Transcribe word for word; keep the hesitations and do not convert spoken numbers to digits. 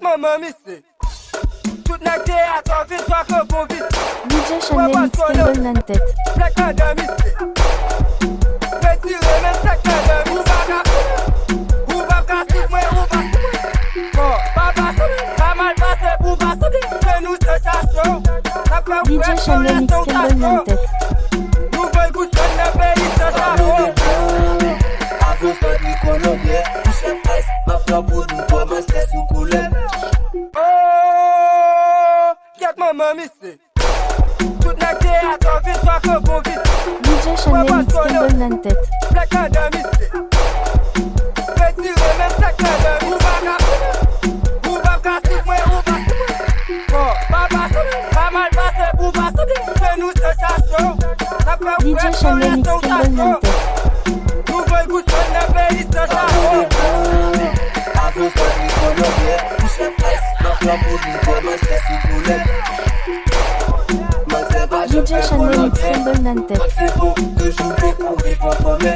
Manman misye. Tout nèg te atò vin twa kanpon vit. DJ Shanley Mix Kembel nan tèt. Flèk andan misye. Retire men flèk andan misye. Ou pa ka swiv mwen, ou pa ka swiv mwen. Bon, pa pase, pa mal pase pou pase. Se nou sansasyon. N ap fè w DJ kwè Shanley Mix Kembel nan tèt. Nouvèl Guyane nan peyi sansasyon. Avan fè di kolonbyen, pou chèf S, m ap pran pou nou kòmanse sou koulè. Oh, kèt manman misye. Tout nèg te atò vin twa kanpon vit. DJ Shanley Mix Kembel nan tèt. Flèk andan misye. Retire men flèk andan misye. Ou pa ka swiv mwen, ou pa ka swiv mwen. Bon, pa pase, pa mal pase pou pase. Se nou sansasyon. N ap fè w DJ kwè Shanley Mix Kembel nan tèt. Nouvèl Guyane nan peyi sansasyon. Avan fè di kolonbyen, pou chèf S, m ap pran pou nou kòmanse sou koulè. Manzè pa janm DJ fè Shanley Mix kolonbyen. Kembel nan tèt. Se pou toujou dekouvri pou kòmè.